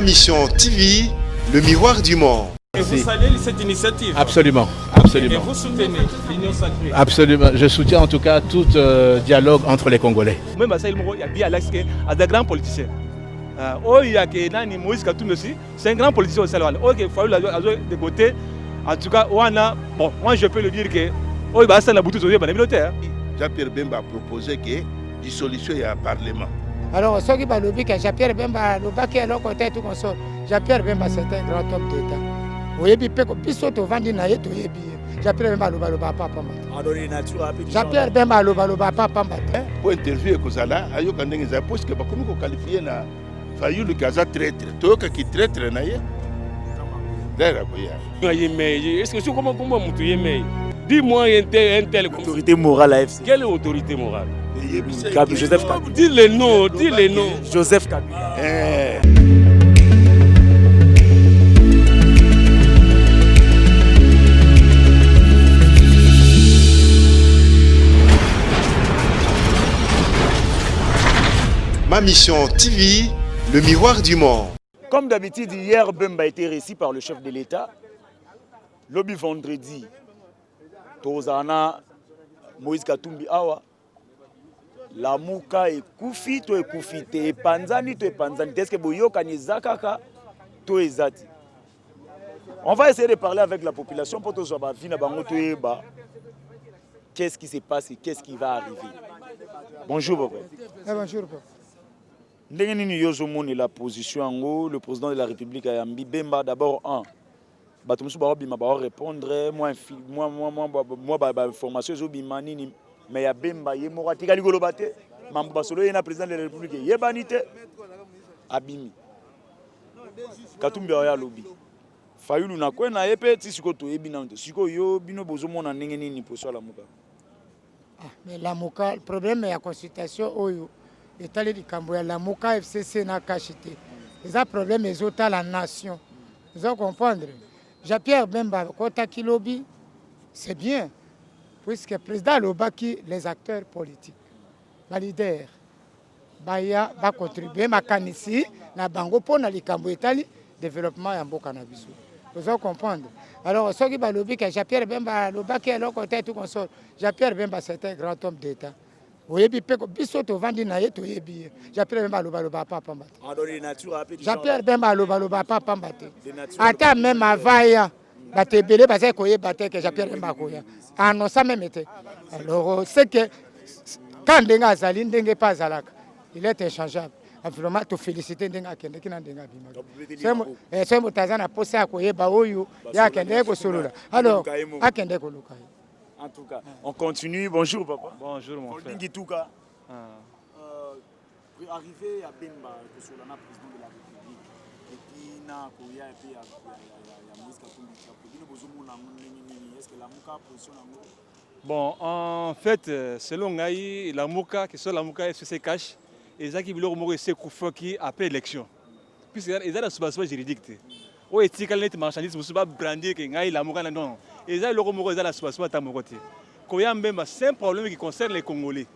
Ma Mission TV, le miroir du monde. Et vous saluez cette initiative? Absolument, absolument. Et vous soutenez l'Union sacrée? Absolument. Je soutiens en tout cas tout dialogue entre les Congolais. Même Assaïl Moko, il y a bien Alex qui est un grand politicien. Oyo ya ke nani Moïse Katumbi aussi, c'est un grand politicien aussi. Oyo ke Fayulu azo de côté. En tout cas, wana, bon, moi je peux le dire que oyo ba sala butu zoye bana bino te, hein. Jean-Pierre Bemba a proposé que dissolution ya parlement. Alors soki balobi ke Jean-Pierre Bemba alobaki eloko te tout consort, Jean-Pierre Bemba c'est un grand homme d'État. Oyebi pe ko biso tovandi na ye toyebi ye. Jean-Pierre Bemba aloba loba pa pamba te. Jean-Pierre Bemba aloba loba pa pamba te. Po interview ekozala ayoka ndenge ezali puisque bakomi ko qualifier na Fayulu ke aza traitre, toyokaki traitre na ye d'ailleurs akoya. Ye mei, est-ce que soki okoma kombo ya mutu ye mei? Dis-moi un tel, un tel comme Autorité morale à FC. Quelle autorité morale? Kabi, Joseph Kabila. Dis le nom, dis le nom. Joseph Kabila. Eh. Ma Mission TV, le miroir du monde. Comme d'habitude, hier, Bemba a été reçu par le chef de l'État. Lobi vendredi, tozana Moïse Katumbi awa. Lamuka ekufi to ekufi te, epanzani to epanzani te. Est-ce que boyokani eza kaka to eza te? On va essayer de parler avec la population pour tozwa ba vie na bango toyeba qu'est-ce qui se passe et qu'est-ce qui va arriver. Bonjour papa. Eh, bonjour papa. Ndenge nini yo ozomonela position yango le président de la République ayambi Bemba d'abord un bato mosusu baobima baorépondre mwa mwa bainformation ezobima nini mais ya Bemba ye moko atikali koloba te mambo basolo ye na président de la République eyebani te abimi Katumbi aoya alobi Fayulu na kwe na ye mpe ti sikoyo toyebi nano te sikoyo yo bino bozomona ndenge nini poso ya Lamuka? Ah, mais Lamuka problème ya consultation oyo etali likambo ya Lamuka FCC na CACH te eza problème ezotala nation ozo comprendre Jean-Pierre Bemba akotaki lobi c'est bien puisque président alobaki les acteurs politiques ba leaders baya ba contribuer makanisi na bango mpo na likambo etali developpement ya mboka na biso ozo comprendre alors soki balobi ke Jean-Pierre Bemba alobaki eloko te tout consort Jean-Pierre Bemba c'est un grand homme d'État oyebi mpe biso tovandi na ye toyebi ye Jean-Pierre Bemba alobaloba pa pamba te Jean-Pierre Bemba alobaloba pa pamba te ata meme avaya bato ebele bazali koyeba te ke Jean-Pierre Bemba akoya annonça meme te alors c'est que ka ndenge azali ndenge mpe azalaka il est inchangeable vraiment tofélicité ndenge akendeki na ndenge abimaki soki moto aza na mposa ya koyeba oyo ye akendeki kosolola alors akende koluka ye. En tout cas, on continue. Bonjour papa. Bonjour mon frère. Gituka. Ah. Arrivé à Bemba kosolola na président de la République et puis na koya et puis ya, ya, ya, ya Moïse Katumbi Chapwe bino bozomona yango ndenge nini? Est-ce que Lamuka position yango? Bon, en fait, selon ngai, Lamuka, que ce soit Lamuka FCC Cash, ezalaki biloko moko esi ekufaki après élection. Puisque eza na soubassement juridique te. Oyo etikali neti marchandise mosusu ba brandir ke ngai Lamuka na non. Eza eloko moko eza na soubassement ata moko te. Koya Mbemba, c'est un problème qui concerne les Congolais.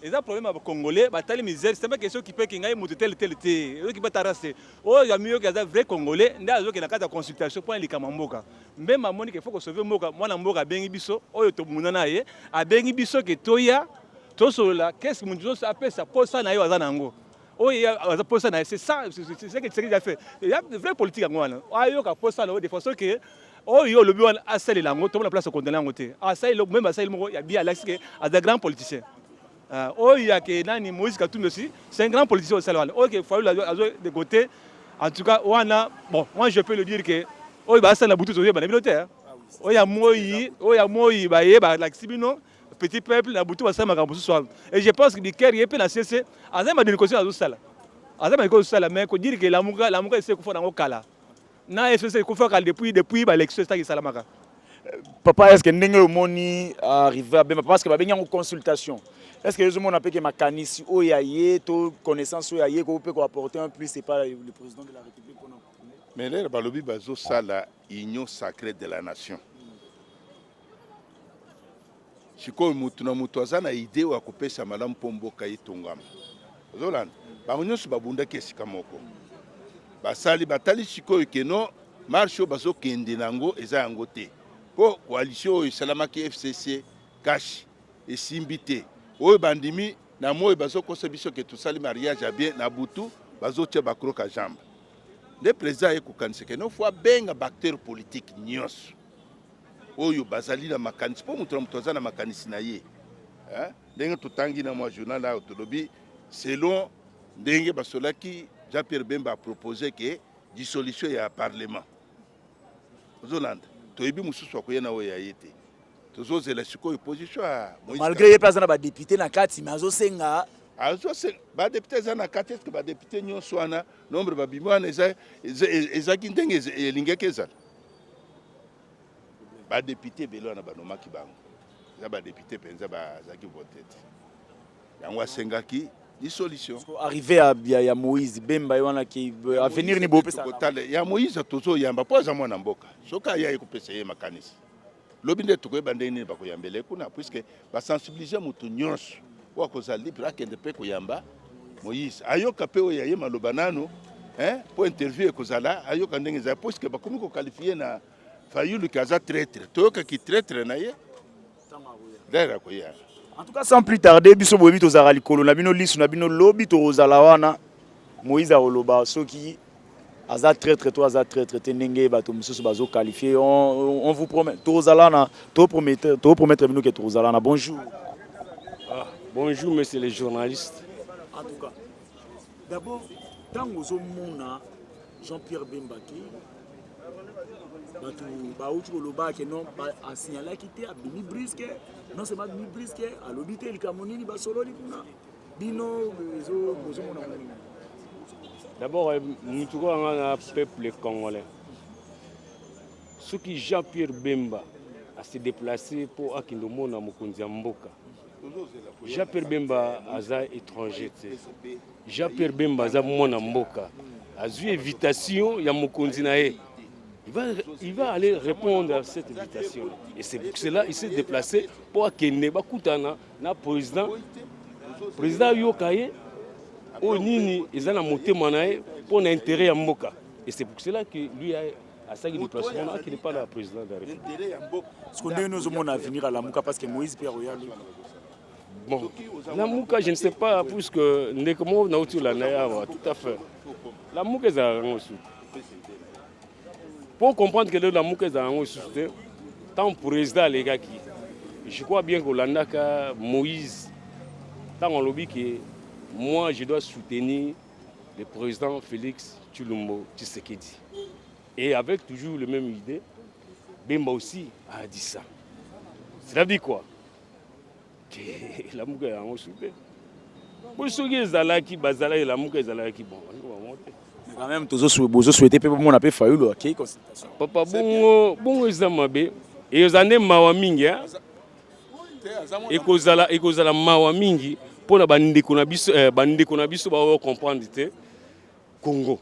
Eza problème ya ba congolais batali misère c'est pas question kipe ki ngai moto tel tel te ezo kipe ta race te oyo ya miyoki aza vrai congolais nde azokende na kati ya consultation mpo na likambo ya mboka Mbemba amoni ke faut ko sauver mboka mwana mboka abengi biso oyo tobunda na ye abengi biso ke toya tosolola qu'est-ce moto nyonso apesa posa na ye aza na yango oyo aza posa na ye c'est ça c'est ce que Tshisekedi a fait ya vraie politique yango wana ayoka posa na yo de façon que oyo olobi wana asalela yango tomona place okondana yango te asali meme asali moko ya bien alakisi ke aza grand politicien oyo ya ke nani Moïse Katumbi aussi c'est un grand politicien osala wana oyo ke Fayulu azo de côté en tout cas wana bon moi je peux le dire que oyo basala butu toyeba na bino te oyo ya moi oyo ya moi baye balakisi bino petit peuple na butu basala makambo mosusu wana et je pense que Biker ye mpe na CC aza madinikosi azosala aza madinikosi azosala mais kodire ke lamuka lamuka esi ekufa nango kala na FCC ekufa kala depuis depuis ba élection esaki esalamaka. Papa, est-ce que ndenge omoni arrivé à Bemba parce que babengi yango consultation est-ce que ozomona mpe ke makanisi oyo ya ye to connaissance oyo ya ye ko mpe ko apporter un plus c'est pas le président de la République pona Mais lelo balobi bazosala union sacrée de la nation. Sikoyo mutu na mutu aza na idee oyo akopesa malamu mpo mboka etongama. Ozolanda bango nyonso babundaki esika moko. Basali batali sikoyo que non, marche oyo bazokende na yango eza yango te, mpo coalition oyo esalamaki FCC CACH esimbi te. Oyo bandimi na moi bazokosa biso ke tosali mariage ya bien, na butu bazotia bacroc en jambe. Nde président aye kokanisa ke non, faut abenga baacteur politique nyonso oyo bazali na makanisi, mpo moto na moto aza na makanisi na ye. Ndenge totangi na mwa journal ayo, tolobi selon ndenge basolaki, Jean Pierre Bemba apropose ke dissolution ya parlement. Ozolanda, toyebi mosusu akoya na oyo ya ye te. Tozozela sikoyo position ya Malgré ye mpe aza na badéputé na kati, mais azosenga. Azosenga badéputé eza na kati. Est-ce badéputé nyonso wana, nombre babimi wana, ezalaki ndenge elingaki ezala? Badéputé ebele wana banomaki bango, eza badéputé mpenza bazalaki vote te. Yango asengaki dissolution. Arrivé ya Moïse Bemba ye wana, ki avenir ni bopesa? Kotala ya Moïse, tozoyamba mpo aza mwana mboka. Soki aya, ekopesa ye makanisi. Lobi nde tokoyeba ndenge nini bakoyambela ye kuna, puisque basensibilize moto nyonso oyo akozala libre akende mpe koyamba Moïse, ayoka mpe oyo aye maloba nano, mpo interview ekozala, ayoka ndenge ezali, puisque bakomi koqualifier na Fayulu ke aza traître. Toyokaki traître na ye d'ailleurs akoya. En tout cas, sans plus tarder, biso boyebi, tozalaka likolo na bino, lisu na bino. Lobi tokozala wana, Moïse akoloba soki aza traître to aza traître te, ndenge bato mosusu bazoqualifie. On vous promet, tozala na, topromettre bino ke tokozala na. Bonjour. Ah, bonjour monsieur les journalistes. En tout cas, d'abord, ntango ozomona Jean-Pierre Bemba ke bato bauti koloba ke non, asignalaki te, abimi brusque, non seulement abimi brusque, alobi te likambo nini basololi kuna, bino bozomona nini? D'abord, mutu koyo nga na peuple congolais, soki Jean-Pierre Bemba ase déplacé mpo akende omona mokonzi ya mboka, Jean-Pierre Bemba aza étranger te. Jean-Pierre Bemba aza mwana mboka, azwi invitation ya mokonzi na ye, il va aller répondre à cette invitation et c'est pour cela il s'est déplacé mpo akende bakutana na président. Président ayoka ye oyo nini eza na motema na ye mpo na intérêt ya mboka. Et c'est pour cela que lui asalaki déplacement, akende pa na président de la République. Parce que ndenge ozomona avenir alamuka, parce que Moïse mpe akoya lobi. Bon, Lamuka, je ne sais pas, puisque ndeko moko nauti olanda ye awa, tout à fait, Lamuka ezalaka yango susu. Pour comprendre que lelo Lamuka ezalaka yango lisusu te, tant président alekaki, je crois bien kolandaka Moïse ntango alobi ke moi, je dois soutenir le président Félix Tshilombo Tshisekedi, et avec toujours le même idée, Bemba aussi a dit ça. Cela dit quoi? Ke Lamuka yango su te, po soki ezalaki, bazalaki, Lamuka ezalaki, bon, bango te. Mais quand même bozosouhaite mpe bomona mpe Fayulu akei consultation. Papa, bongo bongo eza mabe, eza nde mawa mingi, hein? Ekozala mawa mingi mpona bandeko na biso, bandeko na biso bao comprendre te Congo.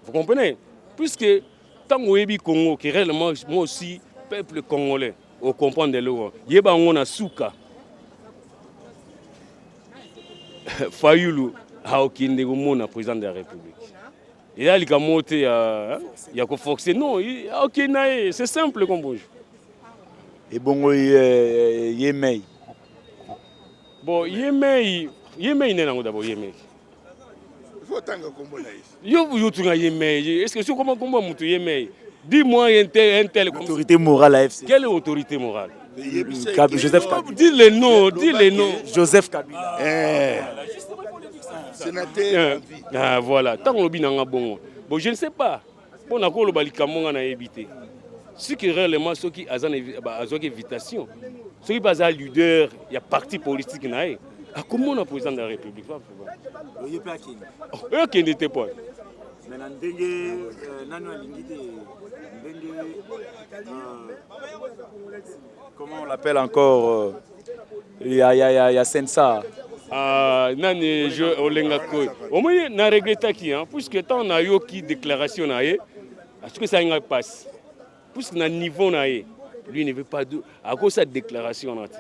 Vous comprenez? Puisque ntango oyebi Congo que réellement moi aussi peuple congolais, ocomprendre eloko yeba yango na suka. Fayulu aokende komona président de la République, eza likambo te ya koforce. Non, aokende na ye, c'est simple comme bonjour. Ebongo ye mei? Bon, ye mei nde nango d'abord ye mei. Otanga kombo na ye. Yo yotunga ye mei, est ce que soki koma kombo ya moto ye mei, dis-moi un tel, un tel. Autorité morale à FC. Quelle autorité morale? Joseph Kabila. Dis les noms, dis les noms. Joseph Kabila. Eh. Sénateur. Ah, voilà, ntango olobi nanga bongo, bon, je ne sais pas mpo na koloba likambo nga nayebi te soki réellement soki aza azwaki invitation, soki mpe aza leader ya parti politique na ye, akomona président de la République. Oye mpe akende. Oyo akende te po Mais na ndenge nani alingi te, ndenge comment on l'appelle encore, ya Sensa. Ah, nani je olengaka oyo omoni na regrettaki, hein, puisque ntango nayoki déclaration na ye, soki esali ngai mpasi, puisque na niveau na ye, lui ne veut pas de akosa déclaration na te,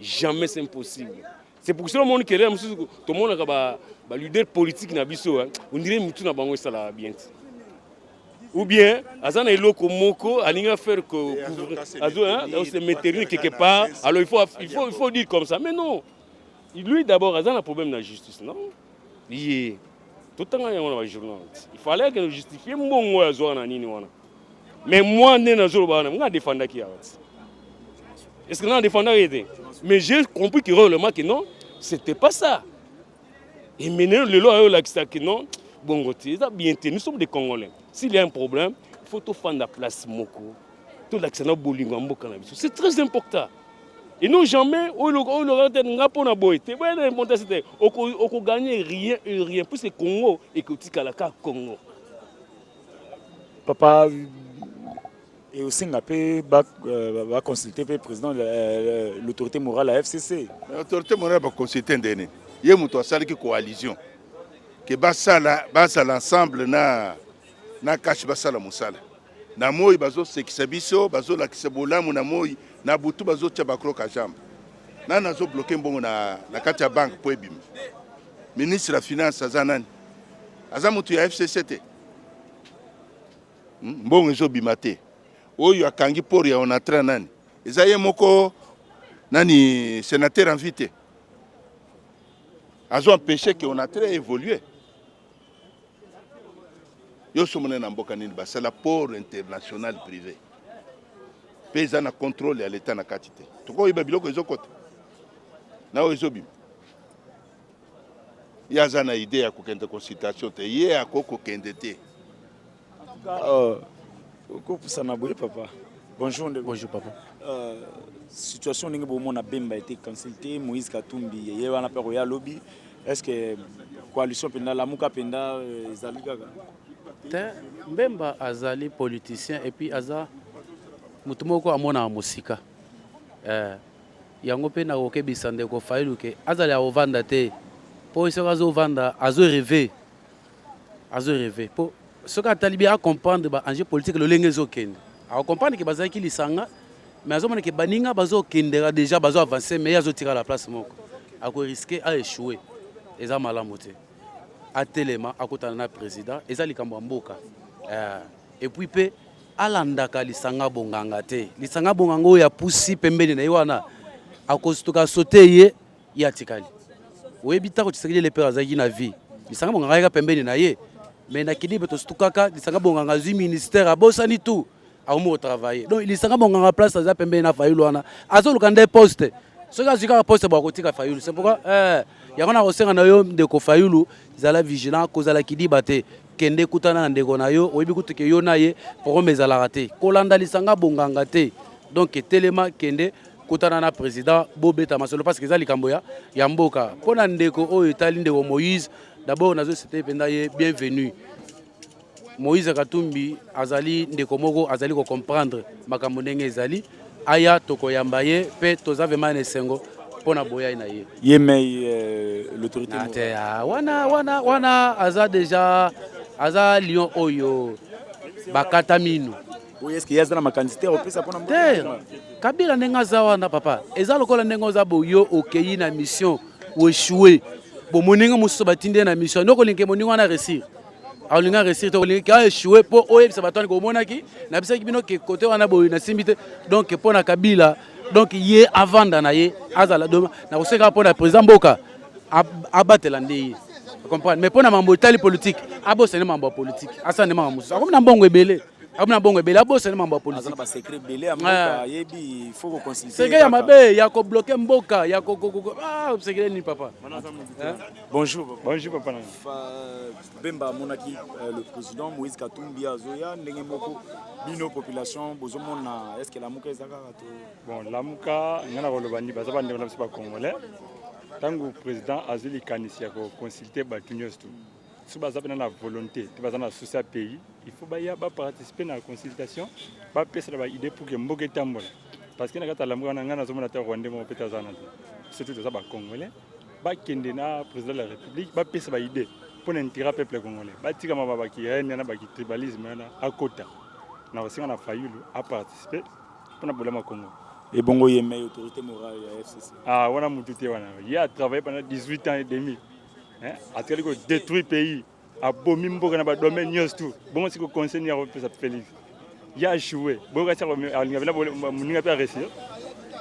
jamais, c'est impossible. C'est pour cela omoni kelele mosusu tomonaka ba ba leader politique na biso on dirait mutu na bango esalaka bien te. Ou bien aza na eloko moko alingi faire que azo hein, se maintenir quelque part. Alors il faut dire comme ça, mais non. Lui d'abord aza na problème na justice, non? Ye totanga yango na ba journal. Il fallait que justifier mbongo oyo azwaka na nini wana. Mais moi nde nazoloba wana, nga défendaki awa. Est-ce que nga défendaki te? Mais j'ai compris que réellement que non, c'était pas ça. Et maintenant lelo ayo olakisa que non, bongo te, eza bien te. Nous sommes des Congolais. S'il y a un problème, il faut tofanda place moko, tolakisa na bolingo ya mboka na biso. C'est très important. Et non jamais oyo te nga mpona boye te, boye na importance te, okoganye rien et rien, puisque Congo ekotikala kaka Congo. Papa, eosenga mpe baconsulte mpe président, l'autorité morale ya FCC. Autorité morale baconsulte ndeni? Ye moto asalaki coalition ke basala, basala ensemble na CACH, basala mosala na moi. Bazosekisa biso, bazolakisa bolamu na moi, na butu bazotia bacroc-en-jambe. Nani azobloquer mbongo na kati ya banque mpo ebima? Ministre ya finance aza nani? Aza motu ya FCC te. Mbongo ezobima te. Oyo akangi port ya Onatra nani? Eza ye moko nani, sénateur à vie te, azo empêcher ke Onatra évolue. Yo somona na mboka nini basala port international privé mpe eza na contrôle ya leta na kati te? Tokoyeba biloko ezokota na oyo ezobima. Ye aza na idée ya kokende consultation te, ye akoki kokende te. Okopusana boye, papa. Bonjour ndeko. Bonjour papa. Situation ndenge bomona, Bemba ete consulté, Moïse Katumbi ye wana mpe koya lobi. Est ce que coalition mpenza Lamuka mpenza ezali kaka? Te, Bemba azali politicien et puis aza motu moko amonaka mosika. Yango mpe nakokebisa ndeko Fayulu ke azala ya kovanda te, mpo soki azovanda azorêver, azorêver. Mpo soki atali bien, acomprendre baenjeu politique lolenge ezokende, akocomprendre ke bazalaki lisanga, mais azomona ke baninga bazokendeka déjà, bazo avance, mais ye azotikala place moko, akorisquer aéchouer. Eza malamu te. Atelema, akutana na président, eza likambo ya mboka. Et puis mpe alandaka lisanga bonganga te. Lisanga bonganga oyo apusi pembeni na ye wana, akotoka sote ye, ye atikali. Oyebi ntango Tshisekedi le père azalaki na vie, lisanga bonganga ayaka pembeni na ye, mais na kidi mpe tosutukaka. Lisanga bonganga azwi ministère, abosani tout, akomi kotravailler. Donc lisanga bonganga, place aza pembeni na Fayulu wana, azoluka nde poste. Soki azwi kaka poste, bo akotika Fayulu. C'est pourquoi yango na kosenga na yo, ndeko Fayulu, zala vigilant, kozala kidiba te. Kende kutana na ndeko na yo, oyebi kutu ke yo na ye problème ezalaka te. Kolanda lisanga bonganga te. Donc telema, kende kutana na président, bobeta masolo, parce que eza likambo ya mboka. Mpo na ndeko oyo etali ndeko Moïse, d'abord nazosete mpenza ye bienvenu. Moïse Katumbi azali ndeko moko azali kocomprendre makambo ndenge ezali. Aya, tokoyamba ye mpe toza vraiment na esengo mpo na boyai na ye. Ye mais l'autorité te wana aza déjà, aza lion oyo bakata mino. Oui, est-ce que ye aza na makanisi te opesa mpona te? Kabila ndenge aza wana, papa, eza lokola ndenge oza boyo, okei na mission, oéchoué. Bo moninga mosusu batindi ye na mission, nde okolinga moninga wana réussir, aolinga réussir te. Olingi aéchoué mpo oyebisa bato wana omonaki nabisaki bino ke kote wana boye nasimbi te. Donc mpo na Kabila, donc ye avanda na ye, azala nakosenga mpo na président mboka abatela nde ye, comprendre. Mais mpo na mambo etali politique, abosani mambo ya politique, asala nde makambo mosusu. Akomi na mbongo ebele, akomi na mbongo ebele, abosani mambo ya politique. Secret ya mabe ya kobloquer mboka ya secret nini, papa? Bonjour. Bonjour papa. Bemba amonaki le président Moïse Katumbi azoya. Ndenge moko bino population bozomona, est ce que Lamuka eza kaka to? Bon, Lamuka, ngai na koloba nini, baza bandeko na biso bacongolais. Ntango président azwi likanisi ya koconsulter bato nyonso tu, so baza mpena na volonté te, baza na souci ya pays, il faut baya baparticiper na consultation, bapesana baidée pour ke mboka etambola. Parce que na kati ya Lamuka wana, ngai nazomona te Rwandais moko mpe aza na te. Surtout toza bacongolais. Bakende na président de la République, bapesa baidée mpo na intérêt peuple congolais. Batikama bakihaine wana, bakitribalisme wana akota na kosenga na Fayulu aparticipe mpona bolama Congo. Ebongo ye mais autorité morale ya FCC. Ah wana mutu te wana. Ye a travaillé pendant 18 ans et demi. Hein? Atikali ko détruire pays. Abomi mboka na ba domaine nyonso tout. Bongo siko conseil ni akopesa Félix. Ye a échoué. Bongo kasi alinga bena moninga pe a réussir.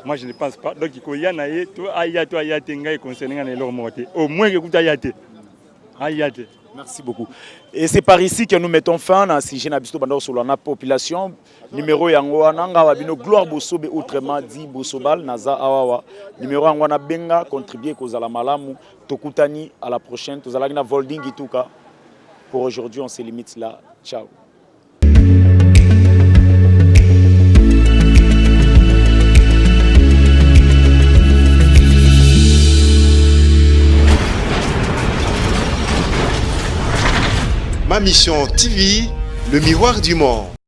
Moi je ne pense pas. Donc koya na ye to aya to aya te ngai concerne ngai na eloko moko te. Au moins que kuta aya te. Aya te. Merci beaucoup. Et c'est par ici que nous mettons fin à ce sujet na biso banda solo na population numéro yango wana nga wa bino Gloire Bosobe autrement dit Bosobal naza awawa numéro yango wana benga contribuer kozala malamu tokutani à la prochaine tozalaki na Volding Ituka pour aujourd'hui on se limite là ciao. Ma Mission TV, le miroir du monde.